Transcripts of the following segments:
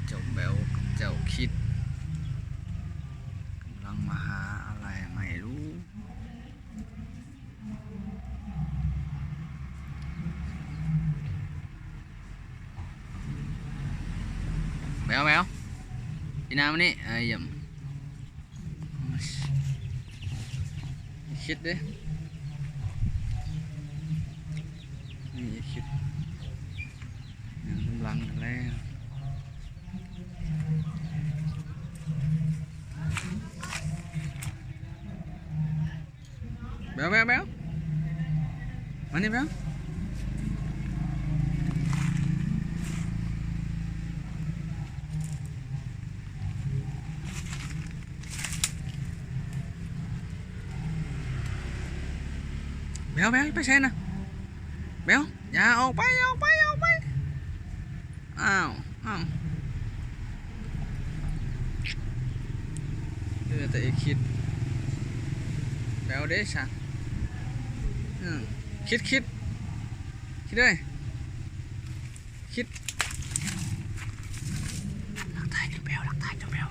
ເຈົ້າແບວກັບເຈົ້າຄິດ ກຳລັງມາຫາອາໄຫຼ່ໃໝ່ລູກ. ແບວ ແບວ ປີນາມານີ້ ອາ ຢ້ຽມ. ຄິດເດ້ ນີ້ຄິດ ຍັງກຳລັງແລ້ວ. ແບວ ແບວ ແບວ ມານີ້ແບວ. ແບວ ແບວ ໄປໃສນະ ແບວ ຢ່າອອກໄປ ຢ່າອອກໄປ ຢ່າອອກໄປ. ອ້າວ ອ້າວ ເຫຼືອແຕ່ອີຄິດ ແບວເດ້ຊະ. ອືມ ຄິດ ຄິດ ຄິດເອີຍ ຄິດ ລັກຖ່າຍເຈົ້າແບວ ລັກຖ່າຍເຈົ້າແບວ.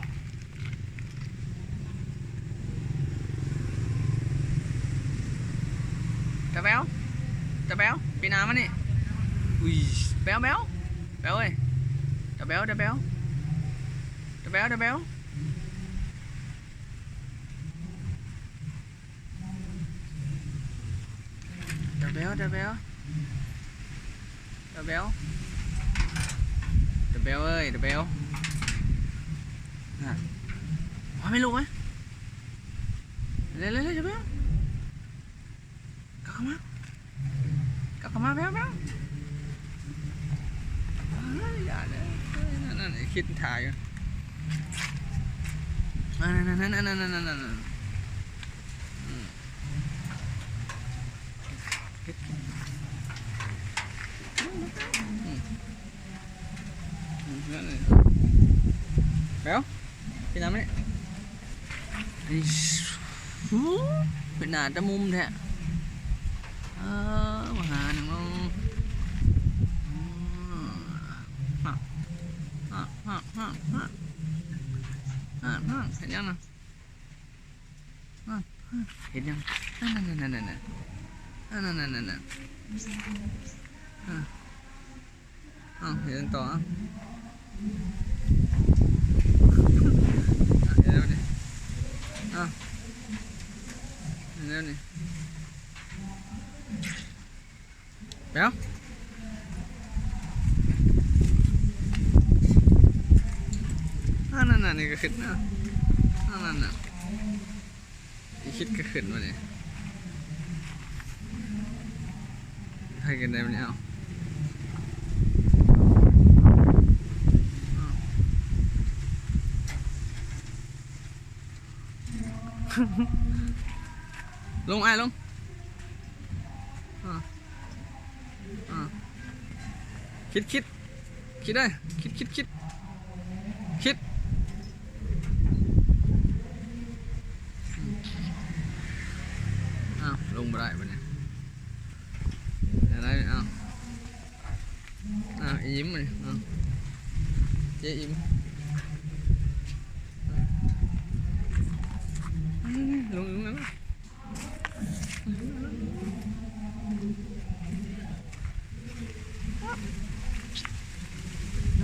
ຕາແບວ ຕາແບວ ປີນາມານີ້. ອຸ້ຍ ແບວ ແບວ ແບວເອີຍ ຕາແບວ ຕາແບວ ຕາແບວ ຕາແບວ ຕາແບວ ຕາແບວ ຕາແບວ ຕາແບວເອີຍ ຕາແບວ. ນະ ມາແມ່ລູກມາ ເລັວໆ ຕາແບວ ກັບເຂົ້າມາ ກັບເຂົ້າມາ ແບວ ແບວ. ເອີຍ ຢ່າເດີ ເອີຍ ນັ້ນ ນັ້ນ ຄິດຖ້າຢູ່ ນັ້ນ ນັ້ນ ນັ້ນ ອືມ. ແບວ ກິນນ້ຳນີ້ ເປັນໜ້າຕາມຸມແທ້. ເອີ ມາຫາຫຍັງເນາະ ຮະ ຮະ ຮະ ເຮັດຫຍັງນະ? ອາ ເຮັດຫຍັງ? ນັ້ນໆໆໆ ນັ້ນໆໆໆ ນັ້ນໆໆ ອາ ເຮັດຫຍັງຕໍ່? ອາ ເຮັດແນວນີ້ ອາ ເຮັດແນວນີ້. ແບວ ອັນນັ້ນ ອັນນີ້ກໍຂຶ້ນນະ ອັນນັ້ນນະ ອີຄິດກໍຂຶ້ນມານີ້ ໃຜຂຶ້ນໄດ້ມານີ້ ເອົາ ລົງ ອ້າຍ ລົງ ອາ ອາ ຄິດ ຄິດ ຄິດເດີ ຄິດ ຄິດ ຄິດ ຄິດ ອ້າວ ລົງບໍ່ໄດ້ບາດນີ້ ໄດ້ ເອົາ ອ້າວ ອີ່ມ ເອົາ ເຈອີ່ມ ລົງ ລົງ ລົງ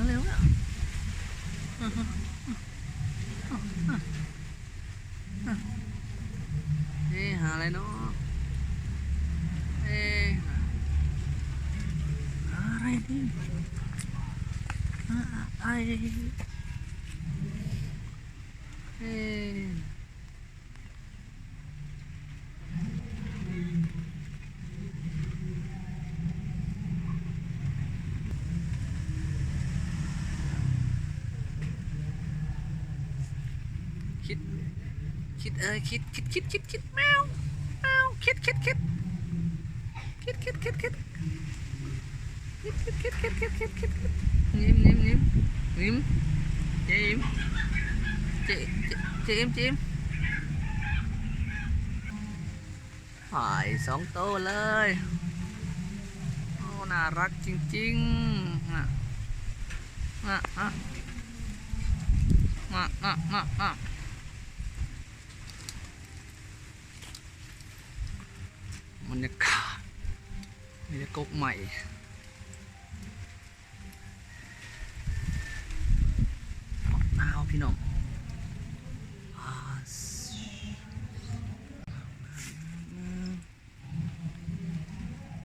ເລັວໆ ເອີ ຫາອະໄລເນາະ ເອີ ຫາອະໄລດີ ຫາອະໄລ ເອີ. ຄິດ ຄິດເອີຍ ຄິດ ຄິດ ຄິດ ຄິດ ຄິດ ແມວ ແມວ ຄິດ ຄິດ ຄິດ ຄິດ ຄິດ ຄິດ ຄິດ ຍິ້ມ ຍິ້ມ ຍິ້ມ ຍິ້ມ ຍິ້ມ ເຈອີ່ມ ເຈ ເຈ ເຈອີ່ມ ເຈອີ່ມ ຫວາຍ ສອງໂຕເລີຍ ໂອ້ ໜ້າຮັກຈິງໆ ນະ ນະ ນະ. ມາມາມາມາ ບັນຍາກາດ ມີແຕ່ກົກໄມ້ ໝາກນາວພີ່ນ້ອງ.